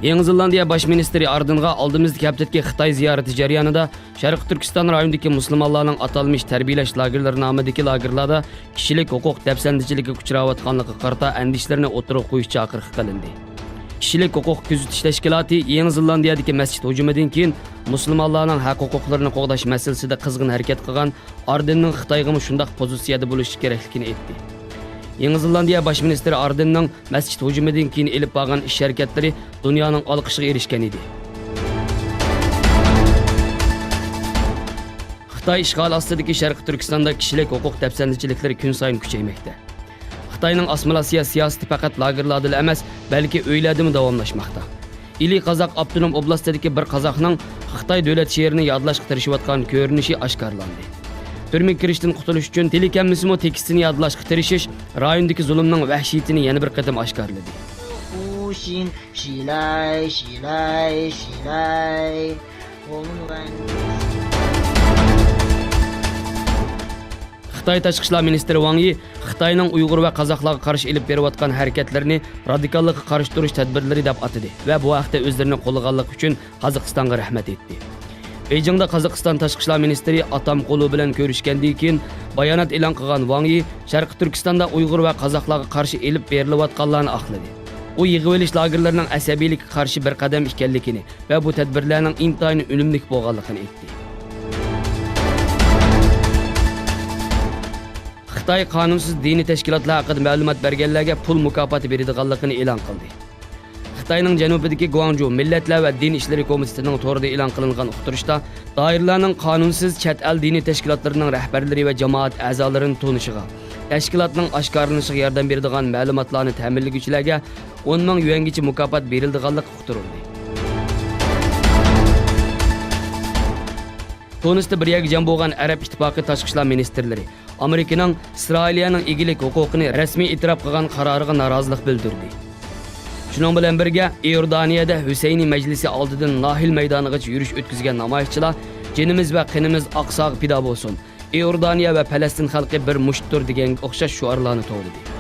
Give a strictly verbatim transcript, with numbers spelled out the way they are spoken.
يېڭى زېلاندىيە باش مىنىستىرى ئاردېنغا ئالدىمىزدىكى ھەپتىدىكى خىتاي زىيارىتى جەريانىدا شەرقىي تۈركىستان رايونىدىكى مۇسۇلمانلارنىڭ ئاتالمىش تەربىيەلەش لاگېرلىرى نامىدىكى لاگېرلاردا كىشىلىك ھوقۇق دەپسەندىچىلىكىگە ئۇچراۋاتقانلىقىغا قارىتا ئەندىشىلىرىنى ئوتتۇرىغا قويۇش چاقىرىقى قىلىندى. كىشىلىك ھوقۇق كۆزىتىش تەشكىلاتى يېڭى زېلاندىيەدىكى مەسچىت ھۇجۇمىدىن كېيىن مۇسۇلمانلارنىڭ ھەق ھوقۇقلىرىنى قوغداش مەسىلىسىدە قىزغىن ھەرىكەت قىلغان ئاردېننىڭ خىتايغىمۇ شۇنداق پوزىتسىيەدە بولۇشى كېرەكلىكىنى ئېيتتى. يېڭى زېلاندىيە باش مىنىستىرى ئاردېننىڭ مەسچىت ھۇجۇمىدىن كېيىن ئېلىپ بارغان ئىش ھەرىكەتلىرى دۇنيانىڭ ئالقىشىغا ئېرىشكەن ئىدى. خىتاي ئىشغالى ئاستىدىكى شەرقىي تۈركىستاندا كىشىلىك ھوقۇق دەپسەندىچىلىكلىرى كۈنسايىن كۈچەيمەكتە. خىتاينىڭ ئاسسىمىلياتسىيە سىياسىتى پەقەت لاگېرلاردىلا ئەمەس، بەلكى ئۆيلەردىمۇ داۋاملاشماقتا. ئىلى قازاق ئاپتونوم ئوبلاستىدىكى بىر قازاقنىڭ خىتاي دۆلەت شېئىرىنى يادلاشقا تىرىشىۋاتقان كۆرۈنۈشى ئاشكارىلاندى. تۈرمىگە كىرىشتىن قۇتۇلۇش ئۈچۈن تېلېكەممىسىمۇ تېكىستىنى يادلاشقا تىرىشىش رايوندىكى زۇلۇمنىڭ ۋەھشىيىتىنى يەنە بىر قېتىم ئاشكارىلىدى. خىتاي تاشقى ئىشلار مىنىستىرى ۋاڭ يى خىتاينىڭ ئۇيغۇر ۋە قازاقلارغا قارشى ئېلىپ بېرىۋاتقان ھەرىكەتلىرىنى رادىكاللىققا قارشى تۇرۇش تەدبىرلىرى دەپ ئاتىدى ۋە بۇ ھەقتە ئۆزلىرىنى قوللىغانلىقى ئۈچۈن قازاقىستانغا رەھمەت ئېيتتى. بېيجىڭدا قازاقىستان تاشقى ئىشلار مىنىستىرى ئاتامقۇلۇ بىلەن كۆرۈشكەندىن كېيىن بايانات ئېلان قىلغان ۋاڭ يى شەرقىي تۈركىستاندا ئۇيغۇر ۋە قازاقلارغا قارشى ئېلىپ بېرىلىۋاتقانلارنى ئاقلىدى. ئۇ يىغىۋېلىش لاگېرلىرىنىڭ ئەسەبىيلىككە قارشى بىر قەدەم ئىكەنلىكىنى ۋە بۇ تەدبىرلەرنىڭ ئىنتايىن ئۈنۈملۈك بولغانلىقىنى ئېيتتى. خىتاي قانۇنسىز دىنىي تەشكىلاتلار ھەققىدە مەلۇمات بەرگەنلەرگە پۇل مۇكاپاتى بېرىدىغانلىقىنى ئېلان قىلدى. خىتاينىڭ جەنۇبىدىكى گۇاڭجۇ مىللەتلەر ۋە دىن ئىشلىرى كومىتېتىنىڭ تورىدا ئېلان قىلىنغان ئۇقتۇرۇشتا، دائىرىلەرنىڭ قانۇنسىز چەت ئەل دىنىي تەشكىلاتلىرىنىڭ رەھبەرلىرى ۋە جامائەت ئەزالىرىنى تونۇشىغا، تەشكىلاتنىڭ ئاشكارىلىنىشىغا ياردەم بېرىدىغان مەلۇماتلارنى تەمىنلىگۈچىلەرگە ئون مىڭ يۈەنگىچە مۇكاپات بېرىلىدىغانلىقى ئۇقتۇرۇلدى. تۇنىستا بىر يەرگە جەم بولغان ئەرەب ئىتتىپاقى تاشقى ئىشلار مىنىستىرلىرى ئامېرىكىنىڭ ئىسرائىلىيەنىڭ ئىگىلىك ھوقۇقىنى رەسمىي ئېتىراپ قىلغان قارارىغا نارازىلىق بىلدۈردى. شۇنىڭ بىلەن بىرگە، ئىئوردانىيەدە ھۈسەينى مەجلىسى ئالدىدىن ناھىل مەيدانىغىچە يۈرۈش ئۆتكۈزگەن نامايىشچىلار جېنىمىز ۋە قېنىمىز ئاقساغا پىدا بولسۇن، ئىئوردانىيە ۋە پەلەستىن خەلقى بىر مۇشتتۇر دېگەنگە ئوخشاش شوئارلارنى توۋلىدى.